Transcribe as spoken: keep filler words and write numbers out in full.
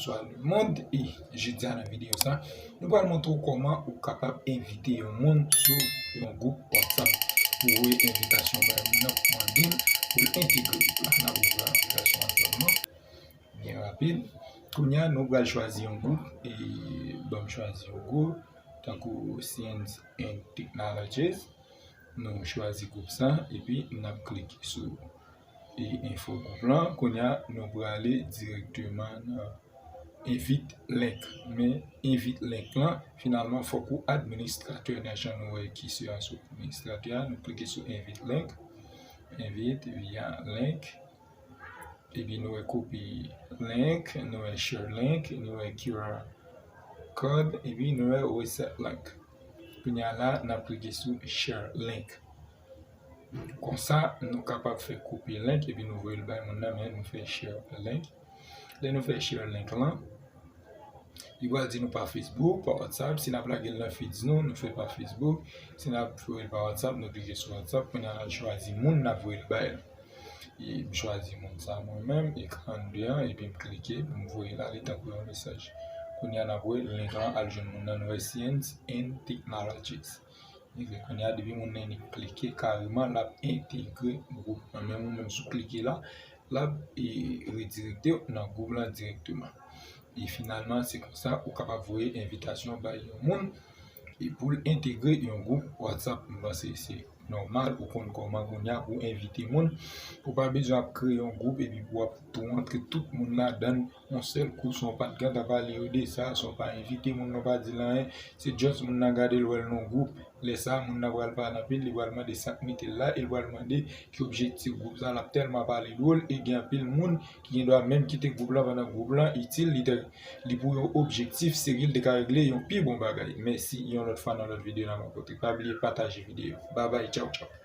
Bonswa lemonn, e jodi a nan videyo sa, nou pral montre w kòman ou kapab envite yon moun sou yon gwoup WhatsApp. Ou voye envitasyon bay moun nan pou mande l pou l entegre gwoup la. N ap ouvri aplikasyon WhatsApp nou byen rapid. Kounye a, nou pral chwazi yon gwoup, e ban m chwazi yon gwoup, tankou Science and Technologies. Nou chwazi gwoup sa, epi n ap klike sou e enfo gwoup lan. Kounye a, nou prale dirèkteman nan invite link. Men invite link lan, finalman, fòk ou administratè nan jan nou wè ki se a sou administratè a. Nou klike sou invite link. Invite via link. Epi nou wè copy link, nou wè share link, nou wè Q R code, epi nou wè reset link. Kounye a la, n ap klike sou share link. Konsa, nou kapab fè kopye link epi nou voye l bay moun nan, men nou fè share link. Lè nou fè share link lan, li pral di nou pa Facebook, pa WhatsApp. Si n ap lage l nan feeds nou, nou fè pa Facebook. Si n ap voye l pa WhatsApp, nou klike sou WhatsApp. Kounye a, n al chwazi moun n ap voye l bay la. E m chwazi moun sa mwen menm, ekran de an, epi m klike pou m voye l ale tankou yon mesaj. Kounye a, n ap wè link lan al jwenn moun nan, nou wè Science and Technologies. Kounye a, depi moun nan klike kareman, l ap entegre gwoup lan. Men ou menm, si w klike la, l ap e, redirekte w nan gwoup lan dirèkteman. E finalman, se konsa ou kapab voye envitasyon bay yon moun e pou l entegre yon gwoup WhatsApp. M panse se nòmal, ou konn kòman kounye a pou w envite moun. Ou pa bezwen ap kreye yon gwoup epi pou w ap tou antre tout moun ladan l yon sèl kou, san w pa t gentan pale yo de sa, san w pa envite moun nan, pa di l anyen. Se just moun nan gade l, wè l nan gwoup. Lè sa a, moun nan pral pale anpil, li pral mande sa k mete l la, e l pral mande ki objektif gwoup sa. L ap tèlman pale dwòl, e gen anpil moun ki gen dwa menm kite gwoup lan pandan gwoup lan itil, li te, li pou yon objektif, se ki l te ka regle yon pi bon bagay. Mèsi, yon lòt fwa nan lòt videyo n ap rankontre. Pa bliye pataje videyo. Babay, tchaw, tchaw.